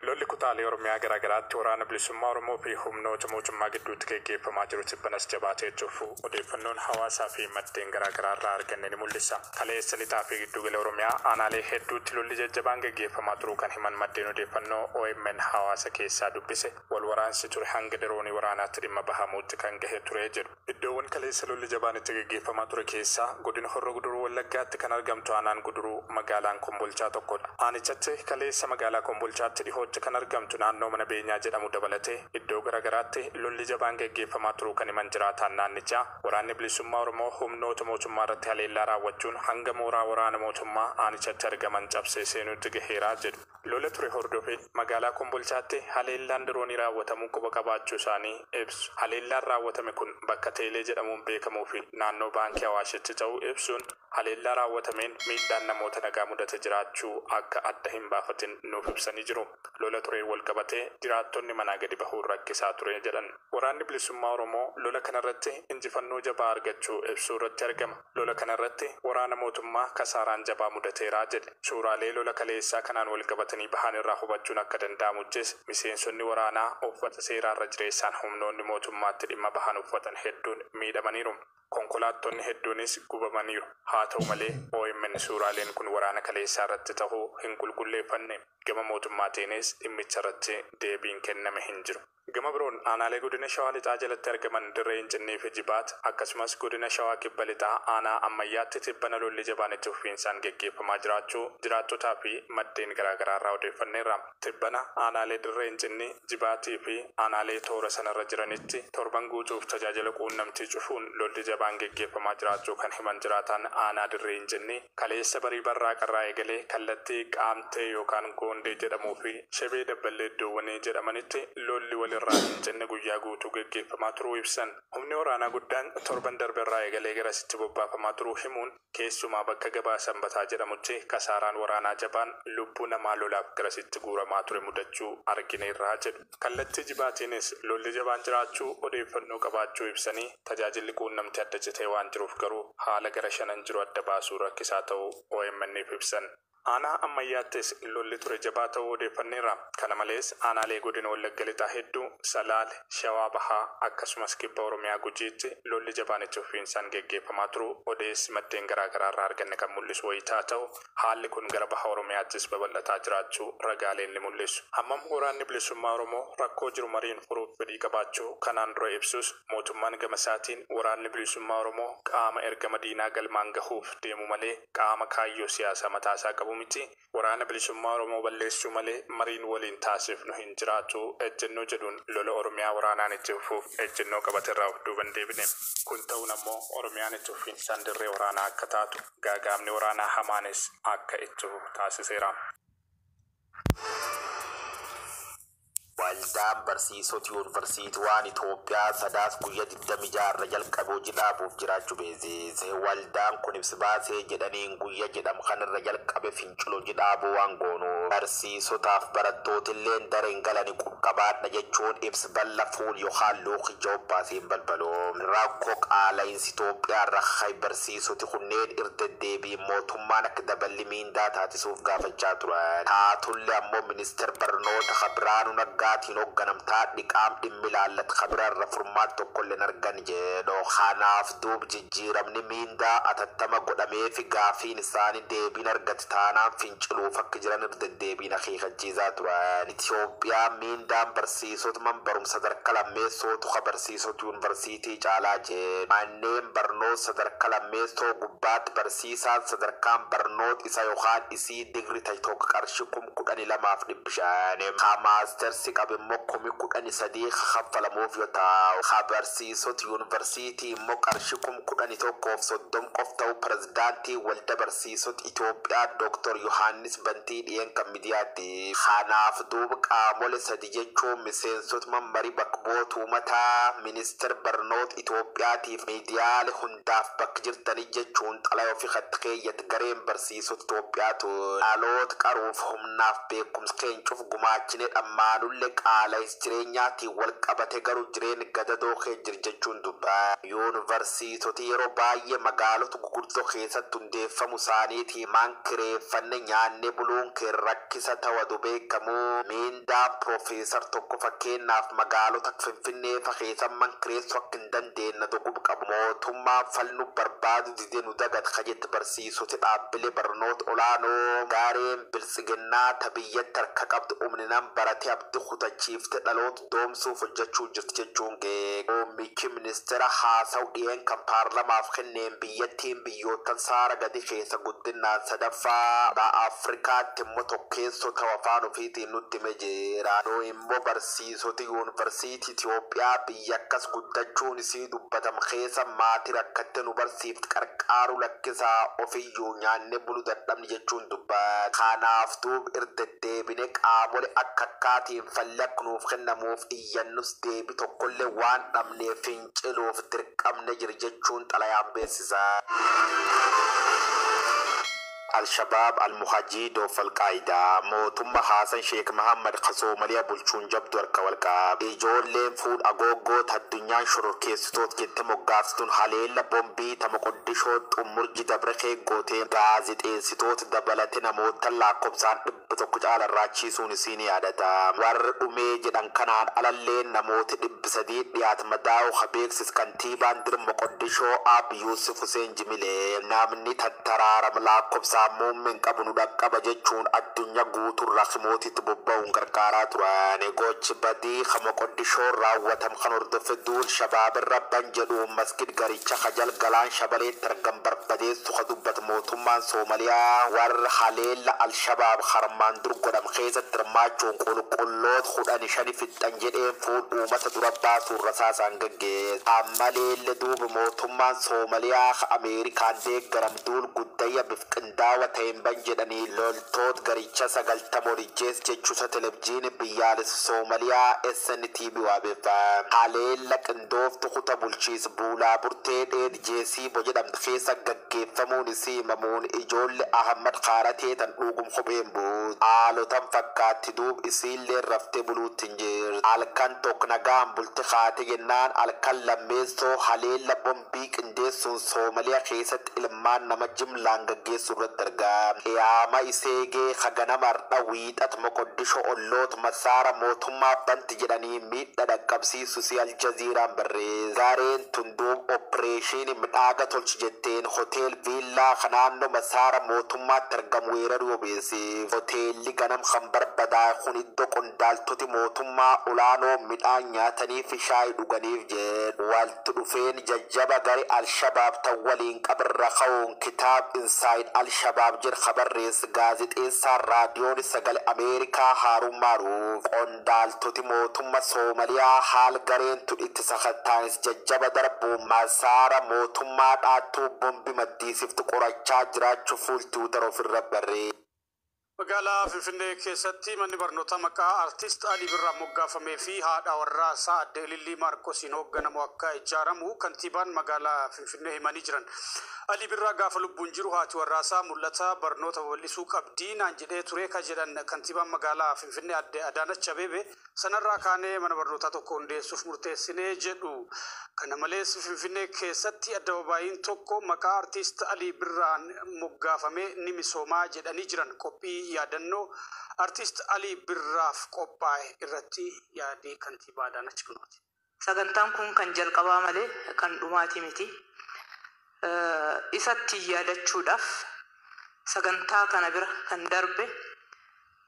Lolli kutaalee Oromiyaa garaa garaatti Waraana Bilisummaa Oromoo fi humnoota mootummaa gidduutti geggeeffamaa jiru tibbanas jabaatee itti fufuu odeeffannoon hawaasaa fi maddeen garaa garaa irraa arganne ni mul'isa. Kaleessa Lixaa fi Giddugala Oromiyaa aanaalee hedduutti lolli jajjabaan geggeeffamaa turuu kan himan maddeen odeeffannoo omn hawaasa keessaa dubbise, wal waraansi ture hanga diroonii waraanaatti dhimma bahamuutti kan gahe ture jedhu. Iddoowwan kaleessa lolli jabaan itti geggeeffamaa ture keessaa Godina Horro Guduruu Wallaggaatti kan argamtu aanaan Guduruu magaalaan Kombolchaa tokkodha. Aanichatti kaleessa magaalaa Kombolchaatti dhihootti kan argamtu naannoo mana Beenyaa jedhamu dabalatee iddoo garagaraatti lolli jabaan geggeeffamaa turuu kan himan jiraataan naannichaa, Waraanni Bilisummaa Oromoo humnoota mootummaa irratti haleellaa raawwachuun hanga mooraa waraana mootummaa aanichatti argaman cabsee seenuutti gaheera jedhu. Lola ture hordofee magaalaa Kombolchaatti haleellaan diroonii raawwatamuu quba qabaachuu isaanii ibsu. Haleellaan raawwatame kun bakka Teelee jedhamuun beekamuu fi naannoo Baankii Awaashitti ta'uu ibsuun, haleellaa raawwatameen miidhaan namoota nagaa mudate jiraachuu akka adda hin baafatin nuuf ibsanii jiru. Lola tureen walqabatee jiraattonni manaa gadi bahuun rakkisaa ture jedhan. Waraanni Bilisummaa Oromoo lola kanarratti injifannoo jabaa argachuu ibsuu irratti argama. Lola kanarratti waraana mootummaa kasaaraan jabaa mudateera jedhe. Suuraalee lola kaleessaa kanaan walqabatanii bahan irraa hubachuun akka danda'amuttis miseensonni waraanaa uffata seeraa irra jireessaan humnoonni mootummaatti dhimma bahan uffatan hedduun miidhamaniiru. Konkolaattonni hedduunis gubamaniiru. Haa ta'u malee omn suuraaleen kun waraana kaleessaa irratti tahuu hin qulqulleeffanne. Gama mootummaatiinis dhimmicha irratti deebiin kenname hin jiru. Gama biroon aanaalee godina Shawaa Lixaa jalatti argaman Dirree Incinnii fi Jibaat akkasumas godina Shawaa Kibba Lixaa aanaa Ammayyaatti tibbana lolli jabaan itti fufiinsaan geggeeffamaa jiraachuu jiraattotaa fi maddeen garaa garaa irraa odeeffanneerra. Tibbana aanaalee Dirree Incinnii, Jibaatii fi aanaalee toora sanarra jiranitti torban guutuuf tajaajila quunnamtii cufuun lolli jabaan geggeeffamaa jiraachuu kan himan jiraataan aanaa Dirree Incinnii, kaleessa barii barraaqarraa eegalee kallattii Qaamtee yookaan Goondee jedhamuu fi Shebee Dabballee iddoowwanii jedhamanitti lolli walirraa hin cinne guyyaa guutuu geggeeffamaa turuu ibsan. Humni waraanaa guddaan torban darberraa eegalee garasitti bobbaafamaa turuu himuun, keessumaa bakka Gabaa Sanbataa jedhamutti kasaaraan waraanaa jabaan lubbuu namaa lolaaf garasitti guuramaa ture mudachuu argineerra jedhu. Kallattii Jibaatiinis lolli jabaan jiraachuu odeeffannoo qabaachuu ibsanii, tajaajilli quunnamtii adda citee waan jiruuf garuu haala gara shanan jiru adda baasuun rakkisaa ta'uu OMN'f ibsan. Aanaa Ammayyaattis lolli ture jabaa ta'uu odeeffanneerra. Kana malees aanaalee godina Wallagga Lixaa hedduu, Salaale, Shawaa Bahaa akkasumas Kibba Oromiyaa Gujiitti lolli jabaan itti fufiinsaan geggeeffamaa turuu odeessi maddeen garaa garaarraa arganne kan mul'isu wayitaa ta'u, haalli kun gara Baha Oromiyaattis babal'ataa jiraachuu ragaaleen ni mul'isu. Hammam Waraanni Bilisummaa Oromoo rakkoo jiru mariin furuuf fedhii qabaachuu kanaan dura ibsus, mootummaan gamasaatiin Waraanni Bilisummaa Oromoo qaama ergama diinaa galmaan gahuuf deemu malee qaama kaayyoo siyaasaa mataasaa qabu miti, Waraana Bilisummaa Oromoo balleessuu malee mariin waliin taasifnu hin jiraatu ejjennoo jedhuun lola Oromiyaa waraanaan itti fufuuf ejjennoo qabaterraa of duuba hin deebine. Kun ta'uun ammoo Oromiyaan itti fufiinsaan dirree waraanaa akka taatu, gaaga'amni waraanaa hamaanis akka itti fufu taasiseera. Waldaan barsiisota yuunivarsiitiwaan Itoophiyaa Sadaas guyya 26 irra jalqabe hojii dhaabuuf jiraachu beeksise. Waldaan kun ibs baasee jedhaniin guyya jedham kan irra jalqabe fincila hojii dhaabuu waan goonuuf barsiisotaaf barattootilleen dareen galani qub qabaadha jechuun ibs balla fuul yokaan luuqija obbaaseen balbaloom. Rakko qaalayinsi Itoophiyaa irra ka'e barsiisoti kunneen irr deddeebiin mootummaan akka daballi miindaa taasisuuf gaafachaa turan. Taatulle ammoo minister barnoota ka Birhaanuu Naggaatiin hogganam taadhi qaam dhimmi ilaallat ka bira irra furmaat tokkolle hin argan jedho. Kanaaf duub jijjiiramni miindaa atattama godhameefi gaafiin isaani deebiin argati taanaan finciluuf akka jiran irra deddeebiin akeekachiisaa turan. Itoophiyaa miindaan barsiisota man barumsa sadarka lammeessootu ka barsiisota yuunivarsiitii caalaa jedhu. Manneen barnoota sadarka lammeessoo gubbaatti barsiisaan sadarkaan barnoota isa yokaan isii digri tahe tokko qarshi 12,500, ka maastersi qabu immoo 13,000 ka kaffalamuuf yo tahu, ka barsiisota yuunivarsiitii immoo qarshi 11,030 qof tahu Pirezidaantiin Walda Barsiisota Itoophiyaa Doktor Yohaannis Bantii dhiyeen kan midiyaatti. Kanaaf duuba qaamole sadi jechuun miseensota man mari bakk bu'oota uumataa, minister barnoota Itoophiyaatiif miidiyaale hundaaf bakk jirtani jechuun xalaya ofi katti keeyyat gareen barsiisota Itoophiyaa tun dhaloota qaruuf humnaaf beekumsa keen cuf gumaachine dhammaanulle Ammallee qaala'is jireenyaatiin wal qabate garuu jireenya gadadoo kee jira jechuun dubbaa. Yuunivarsiitoti yeroo baay'ee magaalota gurguddoo keessatti hundeeffamu isaaniitii maan kireeffanne nyaanne buluun kee rakkisa ta'uu beekamu. Miindaan piroofeesar tokko fakkeenyaaf magaalota Finfinnee fa keessa man kireessuu akka hin dandeenye dhugub qabu. Mootummaan falnu barbaadu didee nu dagat kajetti barsiisoti dhaabbilee barnoota olaanoo gaareen biltsiginnaa ta biyyatti harka qabdu humni nan barate abdii kutachiifte dhaloota doomsuuf hojjechuu jirti jechuun ga'e. Muummichi ministeera haasawu dhiyeen kan paarlamaaf kenneen biyyattiin biyyoottan saara gadi keessa guddinaan sadaffaa Afrikaatti immoo tokkeessoo ta'u afaan ofiitiin nutti hime jira. Nu immoo barsiisoti yuunivarsiitii Itoophiyaa biyya akkas guddachuun isii dubbatam keessa maatii rakkatte nu barsiifti qarqaaru lakkisaa ofiyyuu nyaanne bulu dadhabni jechuun dubbata. Kanaaf duub irdeddeebine qaamolee akka akkaatiin falli akka nuuf kennamuuf iyyannus deebi tokkollee waan dhabneef finciluuf dirqamne jira jechuun xalayaan beeksisa. Alshabaab Almuhajiidoof Alqaayidaa mootummaa Haasan Sheek Mahammad ka Soomaliyaa bulchuun jabdu harka walqaab. Ijoolleen fuudh agooggoota addunyaan shororkeessitoota jette moggaastuun haleella bombii ta Moqoddishoo xummurji dabre keeggooteen gaazixeessitoota dabalate namoota lakkoofsaan 100 caalan raachiisuun isiin yaadata. Warri dhumee jedhan kanaan alallee namoota 300 dhiyaat madaa'u ka beeksis kantiibaan dir Moqoddishoo Ab Yuusuf Hussein Jimilee namni tattaraarama lakkoofsaan muummeen qabu nu dhaqqaba jechuun addunyaa guutuun rakimootitti bobba'uun gargaaraa turan. Gochi badii ka Moqoddishoo raawwatam kan hordofe duul shabaabirra ban jedhuun masgid garicha kajal galaan shabaleetti argam barbadeessu ka dubbatu mootummaan Soomaliyaa warra haleella Alshabaab harmaan dur godham keessatti hirmaachuun qulqulloota 15 fixan jedheen fuul uummata dura baasuun rasaasaan gaggeessa. Ammaleellee duuba mootummaan Soomaliyaa Ameerikaan deeggaram duul guddayya bifqindaawaa ta'een ban jedhanii loltoota garicha 90 olijjees jechuusa televizyiinii biyyaalessa Soomaliyaa SNTV waabeeffama. Haleella qindooftu kuta bulchiis Buulaa Burtee Dheed Jeesiibo jedhamtu keessa gaggeeffamuun isii himamuun ijoollee Ahmad Kaaratee tan dhugum kopheen buutu. Haalotan fakkaatti duub isiillee raftee buluutti hin jirtu. Halkan tokko nagaan bulte kaate jennaan halkan lammeessoo haleella bombii qindeessuun Soomaliyaa keessatti ilmaan nama jimlaan gaggeessuu irratti argama. Qiyaama iseegee haganama har'a wiixat Moqoddishoo olloota masaara mootummaa banti jedhanii miidha dhaqqabsiisu si Aljaziiraan barreessa. Gareen tun duub opereeshinii midhaaga tolchi jetteen hotel viillaa kan naannoo masaara mootummaatti argamu weeraruu obeessiif. Hoteelli ganam kan barbadaa kun iddoo qondaaltoti mootummaa olaanoo midhaan nyaatanii fi shaayii dhuganiif jedhu. Walti dhufeen jajjaba garee Alshabaab tan waliin qabirra ka'uun kitaab Insaayid Alshabaab jedhu kabarreessa gaazexeessaan raadiyoon sagalee Ameerikaa Haaruun Maaruuf. Qondaaltoti mootummaa Soomaliyaa haal gareen tun itti sakattaanis jajjaba darbuun masaara mootummaa dhaattuu bombi maddiisiftu qorachaa jiraachuu fuul Tiwiitar ofirra barreesse. Magaalaa Finfinnee keessatti manni barnootaa maqaa Artiist Alii Birraa moggaafamee fi haadha warraa isaa adde Ilillii Maarqosiin hoogganamu akka ijaaramu kantiibaan magaalaa Finfinnee himanii jiran. Alii Birraa gaafa lubbuun jiru haati warraa isaa mul'ata barnoota babal'isuu qabdii naan jedhee ture ka jedhan kantiibaan magaalaa Finfinnee adde Adaanach Abeebee sanarraa kaanee mana barnootaa tokko hundeessuuf murteessinee jedhu. Kana malees Finfinnee keessatti addababaayiin tokko maqaa Artiist Alii Birraan moggaafamee ni misoomaa jedhanii jiran. Qophii yaadannoo Artiist Alii Birraaf qophaa'e irratti yaadii kantiibaa Adaanach kunooti. Sagantaan kun kan jalqabaa malee kan dhumaati miti. Isatti yaadachuudhaaf sagantaa kana bira kan darbe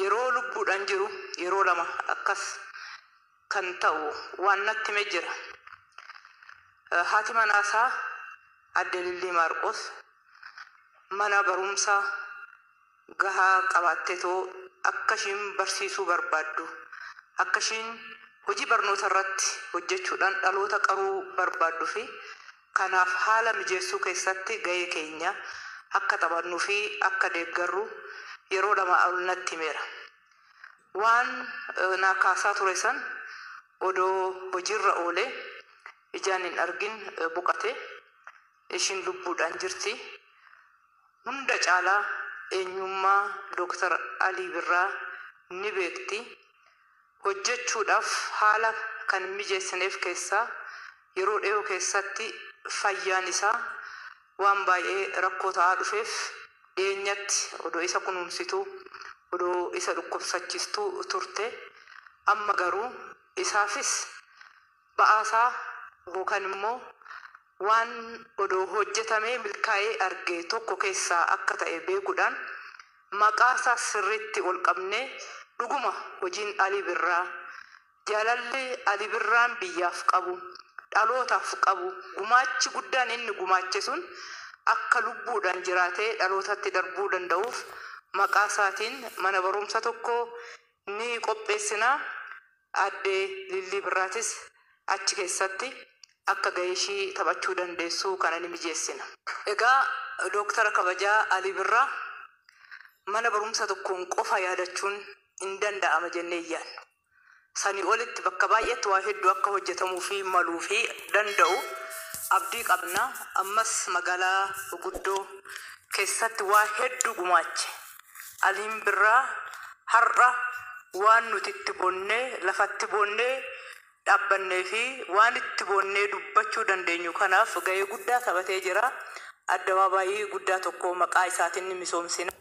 yeroo lubbuudhaan jiru yeroo lama akkas kan ta'u waan natti himee jira. Haati manaasaa adde Lillii Maarqos mana barumsaa gahaa qabaatteetoo akka ishiin barsiisuu barbaaddu akka ishiin hojii barnoota irratti hojjechuudhaan dhaloota qaruu barbaaddu fi kanaaf haala mijeessuu keessatti gahee keenya akka taphannuu fi akka deeggarru yeroo lama ol natti himeera. Waan naa kaasaa ture san odoo hojiirra oolee ijaan hin argin boqate ishiin lubbuudhaan jirti. Hunda caalaa eenyummaa Dooktar Alii Birraa ni beekti. Hojjechuudhaaf haala kan mijeessineef keessaa yeroo dhiyoo keessatti fayyaan isaa waan baay'ee rakkoo ta'aa dhufeef, dhiyeenyatti odoo isa kunuunsituu, odoo isa dhukkubsachistuu turte. Amma garuu isaafis ba'aasaa yookaan immoo waan odoo hojjetamee milkaa'ee arge tokko keessaa akka ta'e beekuudhaan, maqaa isaa sirriitti ol qabnee, dhuguma hojiin Alii Birraa, jaalalli Alii Birraan biyyaaf qabu, dhalootaaf qabu, gumaachi guddaan inni gumaache sun akka lubbuudhaan jiraatee dhalootatti darbuu danda'uuf maqaa isaatiin mana barumsa tokko ni qopheessinaa. Aadde Lillii Birraatis achi keessatti akka gahee ishii taphachuu dandeessu kana ni mijeessina. Egaa Dooktara kabajaa Alii Birraa mana barumsa tokkoon qofa yaadachuun hin danda'ama jennee hin yaadnu. Sanii olitti bakka baay'eetti waa hedduu akka hojjetamuu fi maluu fi danda'u abdii qabna. Ammas magaalaa guddoo keessatti waa hedduu gumaache. Aliin Birraa har'a waan nuti itti boonnee lafatti boonnee dhaabbannee fi waan itti boonnee dubbachuu dandeenyu kanaaf gahee guddaa taphatee jira. Addabaabaayii guddaa tokko maqaa isaatiin ni misoomsina.